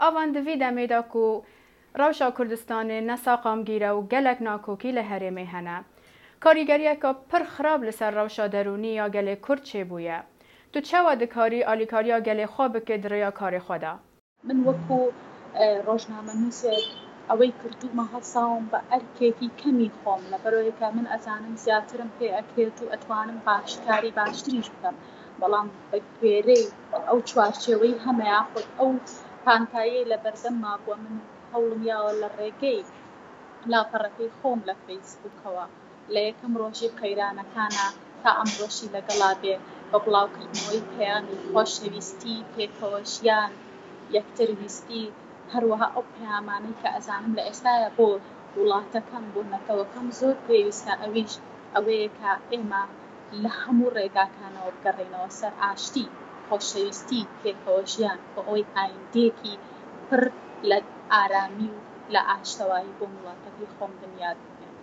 ئاڤان di vî demê de ku rewşa Kurdistanê ne saqamgîr e û gelek nakokî li herêmê hene. Karîgeriyeke pir xirab li ser rewşa derûnî ya gelê Kurd çêbûye. Tu çawa dikarî alîkariya gelê xwe biki di rêya karê xwe de? من وەکو ڕۆژنامەنووسێک ئەوەی کردوومە هەڵساوم بە ئەرکێکی کەمی خۆم لەبەرئەوەی من ئەزانم زیاترم پێ ئەکرێت و ئەتوانم باش کاری باشتریش بکەم بەڵام بە گوێرەی ئەو چوارچێوەی هەمە یاخود ئەو پانتاییەی لە بەردەمما بووە من هەوڵم یاوە لە ڕێگەی لاپەڕەکەی خۆم لە فەیسبووکەوە لە یەکەم ڕۆژی قەیرانەکانا تا ئەمڕۆشی لەگەڵا بێ بە بڵاوکردنەوەی پەیامی خۆشەویستی، پێکەوە ژیان، یەکتر ویستی، هەروەها ئەو پەیامانەی کە ئەزانم لە ئێستایا بۆ وڵاتەکەم، بۆ نەتەوەکەم زۆر پێویستە ئەویش ئەوەیە کە ئێمە لە هەموو ڕێگاکانەوە بگەڕێینەوە سەر ئاشتی، خۆشەویستی، پێکەوە ژیان بۆ ئەوەی ئایندەیەکی پڕ لە ئارامی و لە ئاشتەوایی بۆ وڵاتەکەی خۆم بنیات بنێم.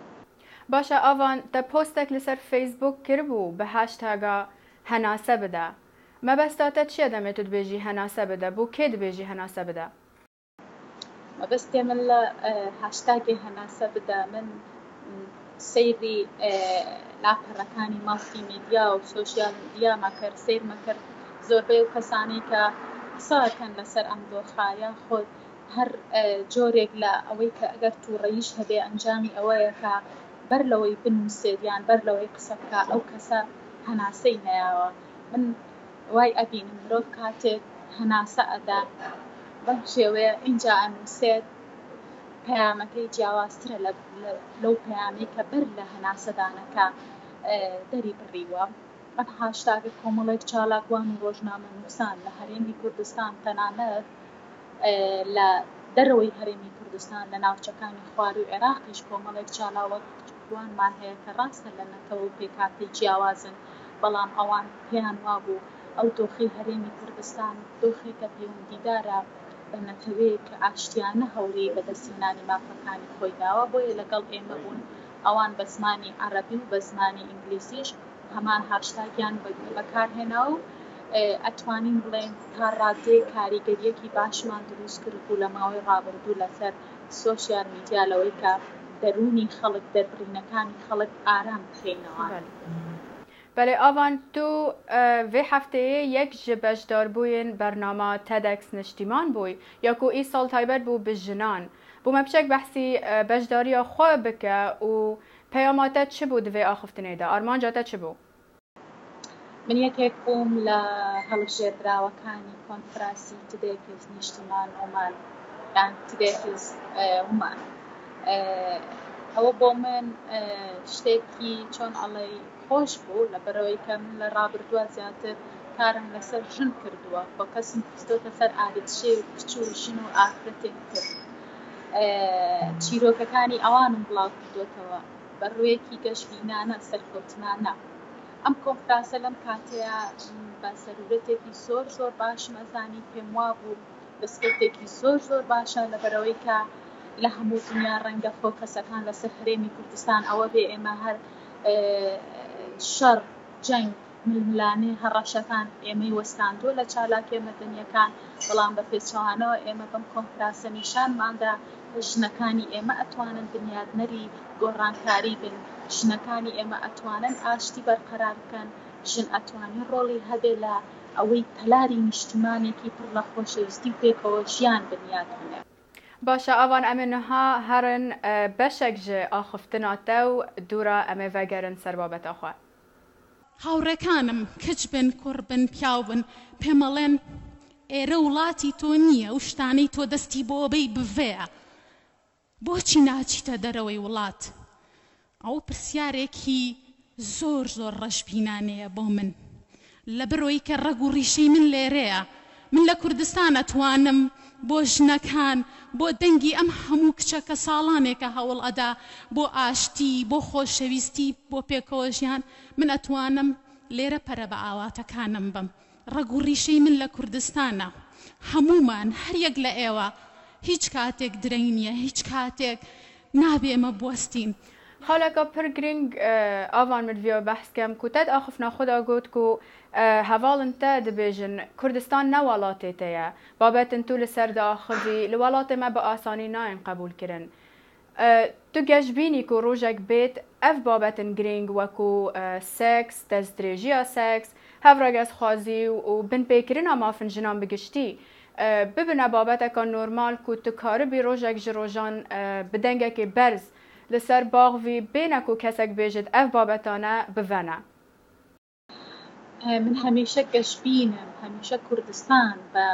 باشە ئاڤان تە پۆستێک لەسەر فەیسبووک کربوو بە هاشتاگا هەناسە بدە مەبەستا تە چیە دەمێ تو دبێژی هەناسە بدە بۆ کێ دبێژی هەناسە بدە؟ مەبەستێ من لە هاشتاگێ هەناسە بدە من سەیری لاپەڕەکانی ماڵتی میدیا و سۆشیال میدیامە کرد سەیرمە کرد زۆربەی ئەو کەسانەی کە قسە ئەکەن لەسەر ئەم دۆخە یاخود هەر جۆرێک لە ئەوەی کە ئەگەر تووڕەییش هەبێ ئەنجامی ئەوەیە کە بەر لەوەی بنووسێت یان بەر لەوەی قسە بکا ئەو کەسە هەناسەی نەیاوە. من وای ئەبینم مرۆڤ کاتێک هەناسە ئەدا بەم شێوەیە ئینجا ئەنووسێت پەیامەکەی جیاوازترە لەو پەیامەی کە بەر لە هەناسەدانەکە دەری بڕیوە. ئەم هاشتاگە کۆمەڵێک چالاکوان و ڕۆژنامەنووسان لە هەرێمی کوردستان تەنانەت لە دەرەوەی هەرێمی کوردستان لە ناوچەکانی خوارووی عێراقیش کۆمەڵێک چالاکوانمان هەیە کە ڕاستە لە نەتەوە و پێکهاتەی جیاوازن بەڵام ئەوان پێیان وابوو ئەو دۆخەی هەرێمی کوردستان دۆخێکە پەیوەندیدارە بە نەتەوەیەک کە ئاشتیانە هەوڵی بەدەستهێنانی مافەکانی خۆی داوە بۆیە لەگەڵ ئێمە بوون ئەوان بە زمانی عەڕەبی و بە زمانی ئینگلیزیش هەمان هاشتاگیان بەکارهێنا و ئەتوانین بڵێین تا ڕادەیەک کاریگەرییەکی باشمان دروست کردبوو لە ماوەی ڕابردوو لەسەر سۆشیال میدیا لەوەی کە دەروونی خەڵک، دەربڕینەکانی خەڵک ئارام بکەینەوە. بەلێ ئاڤان تو ڤێ هەفتەیێ یەک ژ بەشداربوویێن بەرنامە تێدەکس نشتیمان بووی یا کو ئیساڵ تایبەت بوو ب ژنان. بۆ مە بچەک بەحسی بەشدارییا خوە بکە و پەیاما تە چ بوو د ڤێ ئاخفتنێ دا؟ ئارمانجا تە چ بوو؟ من یەکێک بووم لە هەڵبژێردراوەکانی کۆنفراسی تدێکس نیشتیمان ئۆمان یان تدێکس ومان. ئەوە بۆ من شتێکی چۆن ئەڵێی خۆش بوو لەبەرئەوەی کە من لە ڕابردووە زیاتر کارم لەسەر ژن کردووە فۆکەسم خستۆتە سەر ئاریتشێ و کچ و ژن و ئافرەتێک تر چیرۆکەکانی ئەوانم بڵاو کردۆتەوە بە ڕوویەکی گەشبینانە سەرکەوتنانە ئەم کۆنفراسە لەم کاتەیە بە زەرورەتێکی زۆر زۆر باشم ئەزانی پێم وابوو دەستکەوتێکی زۆر زۆر باشە لەبەرئەوەی کە لە هەموو دنیا ڕەنگە فۆکەسەکان لەسەر هەرێمی کوردستان ئەوە بێ ئێمە هەر شەڕ جەنگ ململانێ هەڕەشەکان ئێمەی وەستاندووە لە چالاکیە مەدەنیەکان بەڵام بە پێچەوانەوە ئێمە بەم کۆنفراسە نیشانماندا کە ژنەکانی ئێمە ئەتوانن بنیادنەری گۆڕانکاری بن ژنەکانی ئێمە ئەتوانن ئاشتی بەرقەرار بکەن ژن ئەتوانێ ڕۆڵی هەبێ لە ئەوەی تەلاری نیشتیمانێکی پڕ لە خۆشەویستی و پێکەوە ژیان بنیات بنێ. باشە ئاڤان ئەمێ نها هەرن بەشەک ژ ئاخفتنا تە و دوورا ئەمێ ڤەگەرن سەر بابەتا خوە. هاوڕێکانم کچ بن کوڕ بن پیاو بن پێمەڵێن ئێرە وڵاتی تۆ نییە ئەو شتانەی تۆ دەستی بۆ ئەبەی بڤەیە بۆچی ناچیتە دەرەوەی وڵات؟ ئەوە پرسیارێکی زۆر زۆر ڕەشبینانەیە بۆ من. لەبەرئەوەی کە ڕەگ و ڕیشەی من لێرەیە. من لە کوردستان ئەتوانم بۆ ژنەکان، بۆ دەنگی ئەم هەموو کچە کە ساڵانێکە هەوڵ ئەدا بۆ ئاشتی، بۆ خۆشەویستی، بۆ پێکەوەژیان، من ئەتوانم لێرە پەرە بە ئاواتەکانم بەم. ڕەگ و ڕیشەی من لە کوردستانە. هەموومان، هەر یەک لە ئێوە، هیچ کاتێک درەنگ نییە، هیچ کاتێک نابێ ئێمە بوەستین. Xaleka pir girîng avan min viya behs kem ku te di axifna xwe de got ku hevalên te dibêjin Kurdistan ne welatê te ye. Babetin tu li ser diaxivî li welatê me bi asanî nayên qebûlkirin. Tu geşbînî ku rojek bêt ev babetin girîng wekû seks, destdirêjiya seks, hevregezxwazî û binpêkirina mafên jinan bi giştî bibine babeteka normal ku tu karibî rojek ji rojan bi dengekê berz li ser baxvî bêne ku kesek bêjit ev babetane bi ve ne. من هەمیشە گەشبینم، هەمیشە کوردستان بە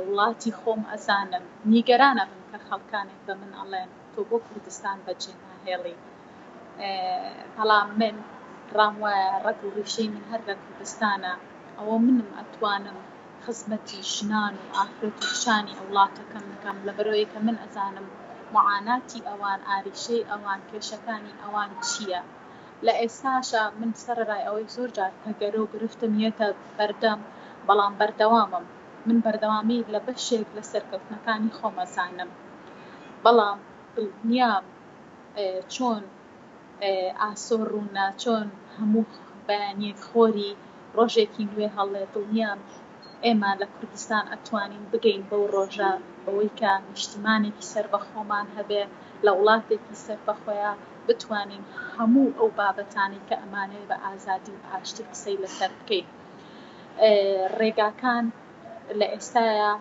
وڵاتی خۆم ئەزانم، نیگەران ئەبم کە خەڵکانێک بە من ئەڵێن تۆ بۆ کوردستان بەجێ ناهێڵی، بەڵام من ڕام وایە ڕەگ و ڕیشەی من هەر لە کوردستانە، ئەوە منم ئەتوانم خزمەتی ژنان و ئافرەت و کچانی وڵاتەکەم بکەم، لەبەرئەوەی کە من ئەزانم موعاناتی ئەوان، ئاریشەی ئەوان، کێشەکانی ئەوان چییە. لە ئێستاشا من سەرەرای ئەوەی زۆر جار تەگەرە و گرفتم یەتە بەردەم بەڵام بەردەوامم من بەردەوامی لە بەشێک لە سەرکەوتنەکانی خۆم ئەزانم بەڵام دڵنیام چۆن ئاسۆ ڕوونە چۆن هەموو بەیانیەک خۆری ڕۆژێکی نوێ هەڵێ دڵنیام ئێمە لە کوردستان ئەتوانین بگەین بەو ڕۆژە بەوەی کە نیشتیمانێکی سەربەخۆمان هەبێ لە وڵاتێکی سەربەخۆیا بتوانین هەموو ئەو بابەتانەی کە ئەمانەوێ بە ئازادی و ئاشتی قسەی لەسەر بکەین. ڕێگاکان لە ئێستایا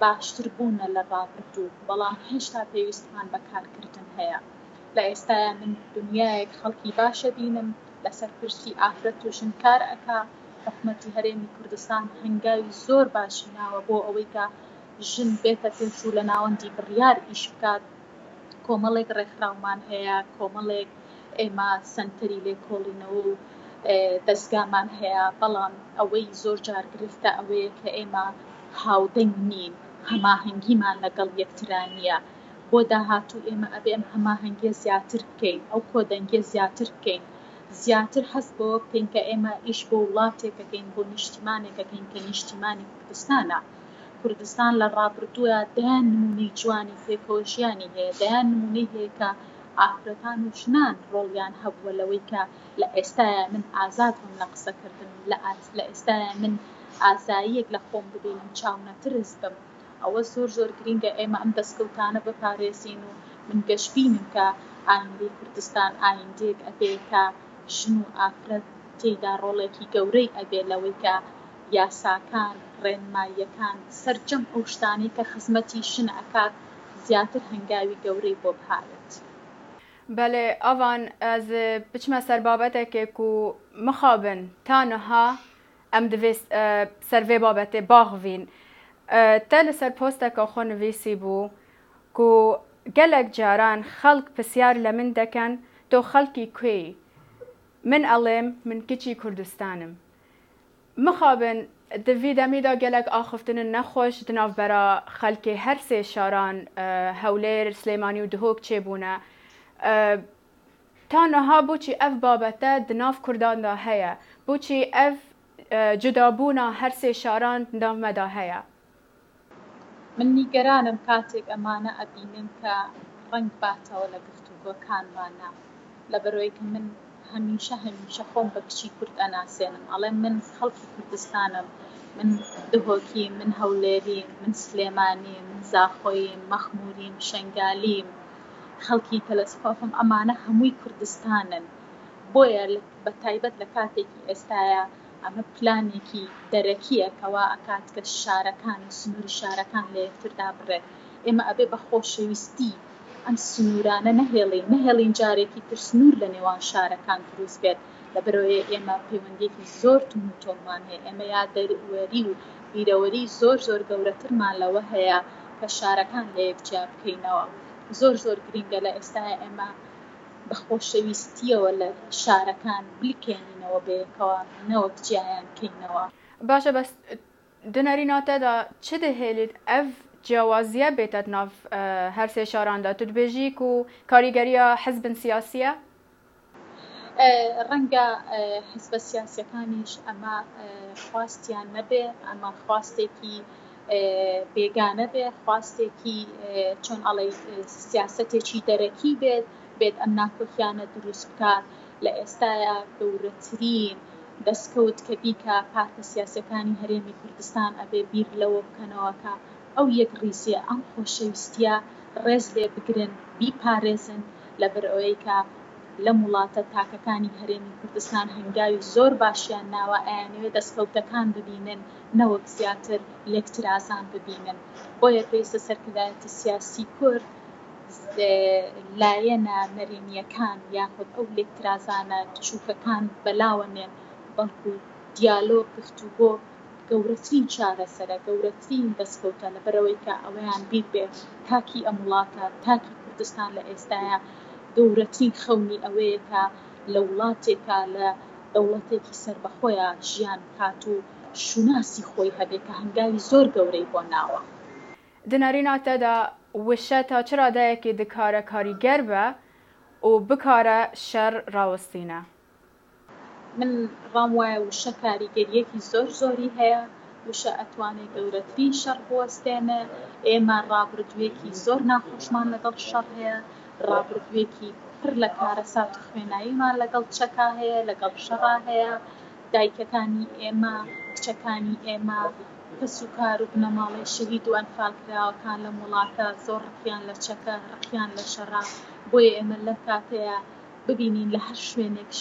باشتر بوونە لە ڕابردوو، بەڵام هێشتا پێویستمان بە کارکردن هەیە. لە ئێستایا من دنیایەک خەڵکی باش ئەبینم لەسەر پرسی ئافرەت و ژن کار ئەکا، حکومەتی هەرێمی کوردستان هەنگاوی زۆر باشی ناوە بۆ ئەوەی کە ژن بێتە پێش و لە ناوەندی بڕیار ئیش بکات، کۆمەڵێک ڕێکخراومان هەیە، کۆمەڵێک ئێمە سەنتەری لێکۆڵینەوە و دەزگامان هەیە، بەڵام ئەوەی زۆر جار گرفتە ئەوەیە کە ئێمە هاودەنگ نین، هەماهەنگیمان لەگەڵ یەکترا نییە. بۆ داهاتوو ئێمە ئەبێ ئەم هەماهەنگیە زیاتر بکەین، ئەو کۆدەنگیە زیاتر بکەین، زیاتر هەست بەوە بکەین کە ئێمە ئیش بۆ وڵاتێک ئەکەین، بۆ نیشتیمانێک ئەکەین کە نیشتیمانی کوردستانە. کوردستان لە ڕابردووە دەیان نموونەی جوانی پێکەوە ژیانی هەیە، دەیان نموونەی هەیە کە ئافرەتان و ژنان ڕۆڵیان هەبووە لەوەی کە لە ئێستایا من ئازاد بم لە قسەکردن، لە ئێستایا من ئازاییەک لە خۆم ببینم، چاونەترس بم. ئەوە زۆر زۆر گرینگە ئێمە ئەم دەستکەوتانە بپارێزین و من گەشبینم کە ئایندەی کوردستان ئایندەیەک ئەبێ کە ژن و ئافرەت تێیدا ڕۆڵێکی گەورەی ئەبێ لەوەی کە یاساکان، ڕێنماییەکان، سەرجەم ئەو شتانەی کە خزمەتی ژن ئەکات زیاتر هەنگاوی گەورەی بۆ بهاوێت. بەلێ ئاڤان ئەز بچمە سەر بابەتەکێ کو مخابن تا نها ئەم دڤێ سەر ڤێ بابەتێ باخڤین. تە لە سەر پۆستەکا خۆ نڤیسی بوو کو گەلەک جاران خەڵک پسیار لە من دەکەن تۆ خەڵکی کوێی؟ من ئەڵێم من کچی کوردستانم. مخابن di vî demî de gelek axiftinên nexweş di navbera xelkê her sê şaran Hewlêr, Silêmanî û Dihok çêbûne. Ta niha boçî ev babete di nav Kurdan de heye? Boçî ev cudabûna her sê şaran di nav me de heye? من نیگەرانم کاتێک ئەمانە ئەبینم کە ڕەنگ باتەوە لە گفتوگۆکانمانا لەبەرئەوەی کە من هەمیشە هەمیشە خۆم بە کچی کورد ئەناسێنم ئەڵێم من خەڵکی کوردستانم من دهۆکیم من هەولێریم من سلێمانیم من زاخۆییم مەخموریم شەنگالیم خەڵکی تەلەسکۆفم ئەمانە هەمووی کوردستانن بۆیە بە تایبەت لە کاتێکی ئێستایا ئەمە پلانێکی دەرەکییە کە وا ئەکات کە شارەکان و سنووری شارەکان لە یەکتر دابڕێت. ئێمە ئەبێ بە خۆشەویستی ئەم سنوورانە نەهێڵین، نەهێڵین جارێکی تر سنوور لە نێوان شارەکان دروست بێت. لەبەرئەوەی ئێمە پەیوەندییەکی زۆر توند و تۆڵمان هەیە. ئێمە یادەوەری و بیرەوەری زۆر زۆر گەورەترمان لەوە هەیە کە شارەکان لە یەک جیا بکەینەوە. زۆر زۆر گرینگە لە ئێستایا ئێمە بە خۆشەویستییەوە لە شارەکان بلکێنینەوە بەیەکەوە نەوەک جیایان کەینەوە. باشە بەس di nerîna te de çi dihêlît ev ciyawazîye bête di nav her sê şaran de? Tu dibêjî ku karîgeriya hizbin siyasî ye? ڕەنگە حزبە سیاسیەکانیش ئەمە خواستیان نەبێ، ئەمە خواستێکی بێگانە بێ، خواستێکی چۆن ئەڵێی سیاسەتێکی دەرەکی بێت. بێت ئەم ناکۆکیانە دروست بکات. لە ئێستایا گەورەترین دەستکەوت کە بیکا پارتە سیاسیەکانی هەرێمی کوردستان ئەبێ بیر لەوە بکەنەوە کە ئەو یەکڕیزیە، ئەم خۆشەویستیە ڕێز لێ بگرن، بیپارێزن، لەبەرئەوەی کە لەم وڵاتە تاکەکانی هەرێمی کوردستان هەنگاوی زۆر باشیان ناوە ئەیانەوێ دەستکەوتەکان ببینن نەوەک زیاتر لێکترازان ببینن بۆیە پێویستە سەرکردایەتی سیاسی کورد لایەنە نەرێنییەکان یاخود ئەو لێکترازانە بچووکەکان بەلاوە نێن بەڵکو دیالۆگ گفتوگۆ گەورەترین چارەسەرە، گەورەترین دەستکەوتە، لەبەرئەوەی کە ئەوەیان بیر بێ تاکی ئەم وڵاتە، تاکی کوردستان لە ئێستایا گەورەترین خەونی ئەوەیە کە لە وڵاتێکا، لە دەوڵەتێکی سەربەخۆیا ژیان بکات و شوناسی خۆی هەبێ کە هەنگاوی زۆر گەورەی بۆ ناوە. Di nerîna te de wişe ta çi radeyekê dikare karîger be û bikare şer rawestîne? من ڕام وایە وشە کاریگەرییەکی زۆر زۆری هەیە، وشە ئەتوانێ گەورەترین شەڕ بوەستێنێ، ئێمە ڕابردوویەکی زۆر ناخۆشمان لەگەڵ شەڕ هەیە، ڕابردوویەکی پڕ لە کارەسات و خوێناییمان لەگەڵ چەکا هەیە، لەگەڵ شەڕا هەیە، دایکەکانی ئێمە، کچەکانی ئێمە، کەسوکار و بنەماڵەی شەهید و ئەنفالکراوەکان لەم وڵاتە زۆر ڕقیان لە چەکە، ڕقیان لە شەڕە، بۆیە ئێمە لەم کاتەیا ببینین لە هەر شوێنێک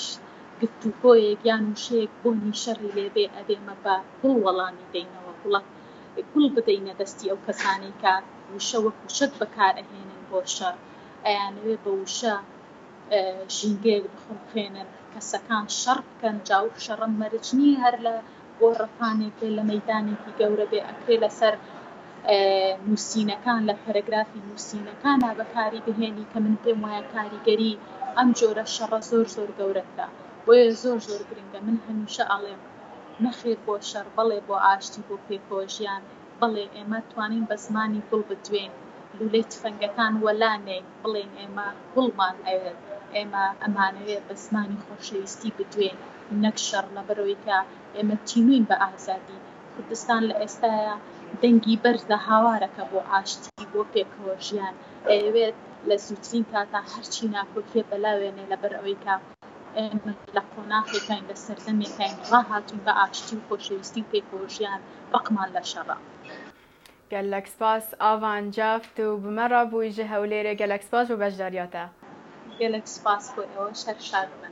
گفتوگۆیەک یان وشەیەک بۆنی شەڕی لێ بێ ئەبێ ئێمە بە گوڵ وەڵامی دەینەوە، گوڵە گوڵ بدەینە دەستی ئەو کەسانەی کە وشە وەکوو چەک بەکار ئەهێنن بۆ شەڕ، ئەیانەوێ بە وشە ژینگەیەک بخوڵقێنن کەسەکان شەڕ بکەن، جا ئەو شەڕە مەرج نییە هەر لە گۆڕەپانێک بێ لە مەیدانێکی گەورە بێ ئەکرێ لەسەر نووسینەکان لە پەرەگرافی نووسینەکانا بەکاری بهێنی کە من پێم وایە کاریگەری ئەم جۆرە شەڕە زۆر زۆر گەورەترە بۆیە زۆر زۆر گرنگە من هەمیشە ئەڵێم نەخێر بۆ شەڕ بەڵێ بۆ ئاشتی بۆ پێکەوە ژیان بەڵێ ئێمە توانین بە زمانی گوڵ بدوێین لولەی تفەنگەکان وەلا نێین بڵێین ئێمە گوڵمان ئەوێت ئێمە ئەمانەوێت بە زمانی خۆشەویستی بدوێین نەک شەڕ لەبەرئەوەی کە ئێمە تینووین بە ئازادی کوردستان لە ئێستایا دەنگی بەرزە هاوارەکە بۆ ئاشتی بۆ پێکەوە ژیان ئەیەوێت لە زووترین کاتا هەرچی ناکۆکیە بەلاوێنێ لەبەرئەوەی کە ئێمە لە قۆناخێکاین لە سەردەمێکاین ڕاهاتووین بە ئاشتی و خۆشەویستی و پێکەوە ژیان ڕقمان لە شەڕە. Gelek spas Avan Caf tu bi me re bûyî ji Hewlêrê gelek spas bo beşdariya te. Gelek spas bo ئێوەش هەر شاد بن.